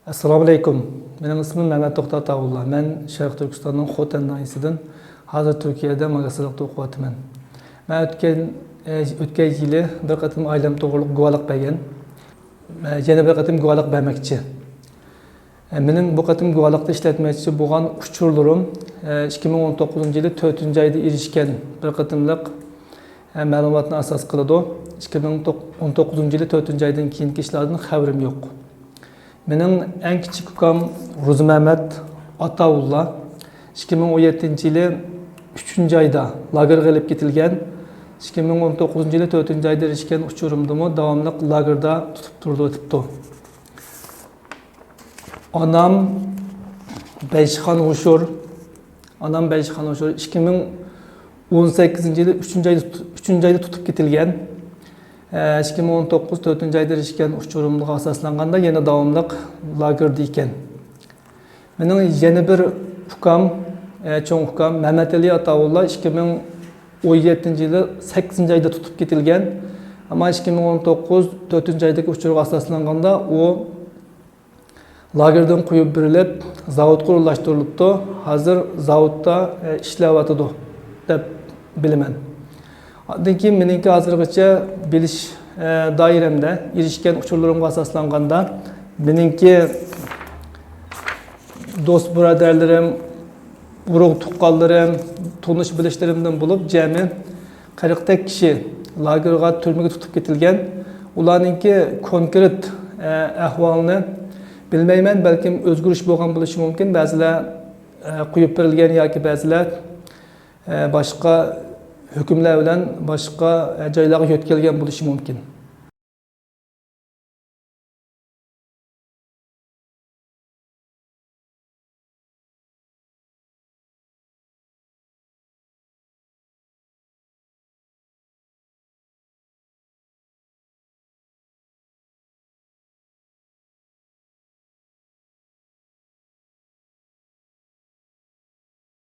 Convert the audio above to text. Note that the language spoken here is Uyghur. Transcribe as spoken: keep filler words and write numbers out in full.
ئەسسالامۇئەلەيكۇم. مېنىڭ ئىسمىم مەمەت توختى ئاتاۋۇللا. مەن شەرقىي تۈركىستاننىڭ خوتەن ناھىيەسىدىن. ھازىر تۈركىيەدە ماگىستىرلىقتا ئوقۇۋاتىمەن. مەن ئۆتكەن، ئۆتكەن يىلى بىر قېتىم ئائىلەم توغرۇلۇق گۇۋاھلىق بەرگەن. يەنە بىر قېتىم گۇۋاھلىق بەرمەكچى. مېنىڭ بۇ قېتىم گۇۋاھلىقتا ئىشلەتمەكچى بولغان ئۇچۇرلىرىم، ئىككى مىڭ ئون توققۇزىنچى يىلى تۆتىنچى ئايدا ئېرىشكەن بىر قېتىملىق مەلۇماتنى ئاساس قىلىدۇ. ئىككى مىڭ ئون توققۇزىنچى يىلى تۆتىنچى ئايدىن كېيىنكى ئىشلاردىن خەۋىرىم يوق. مېنىڭ ئەڭ كىچىك ئۇكام روزىمەمەت ئاتاۋۇللا ئىككى مىڭ ئون يەتتىنچى يىلى ئۈچىنچى ئايدا لاگېرغا ئېلىپ كېتىلگەن. ئىككى مىڭ ئون توققۇزىنچى يىلى تۆتىنچى ئايدا ئېرىشكەن ئۇچۇرۇمدىمۇ داۋاملىق لاگېردا تۇتۇپ تۇرۇلۇۋېتىپتۇ. ئانام بەيشىخان ھوشۇر، ئانام بەيشىخان ھوشۇر ئىككى مىڭ ئون سەككىزىنچى يىلى ئۈچىنچى ئايدا تۇت-، ئۈچىنچى ئايدا تۇتۇپ كېتىلگەن. ئىككى مىڭ ئون توققۇز تۆتىنچى ئايدا ئېرىشكەن ئۇچۇرۇمغا ئاساسلانغاندا يەنە داۋاملىق لاگېردا ئىكەن. مېنىڭ يەنە بىر ئۇكام، چوڭ ئۇكام مەمەتئېلى ئاتاۋۇللا ئىككى مىڭ ئون يەتتىنچى يىلى سەككىزىنچى ئايدا تۇتۇپ كېتىلگەن. ئەمما ئىككى مىڭ ئون توققۇز تۆتىنچى ئايدىكى ئۇچۇرغا ئاساسلانغاندا ئۇ لاگېردىن قويۇپ بېرىلىپ، زاۋۇتقا ئورۇنلاشتۇرۇلۇپتۇ. ھازىر زاۋۇتتا، ئە، ئىشلەۋاتىدۇ دەپ بىلىمەن. ئاندىن كېيىن مېنىڭكى ھازىرغىچە بىلىش، ئە، دائىرەمدە ئېرىشكەن ئۇچۇرلىرىمغا ئاساسلانغاندا، مېنىڭكى دوست بۇرادەرلىرىم، ئۇرۇق تۇغقانلىرىم، تونۇش بىلىشلىرىمدىن بولۇپ جەمئىي قىرىقتەك كىشى لاگېرغا، تۈرمىگە تۇتۇپ كېتىلگەن. ئۇلارنىڭكى كونكرېت، ئە، ئەھۋالىنى بىلمەيمەن، بەلكىم ئۆزگىرىش بولغان بولۇشى مۇمكىن. بەزىلەر، ئە، قويۇپ بېرىلگەن ياكى بەزىلەر، ئە، باشقا ھۆكۈملەر بىلەن باشقا، ئە، جايلارغا يۆتكەلگەن بولۇشى مۇمكىن.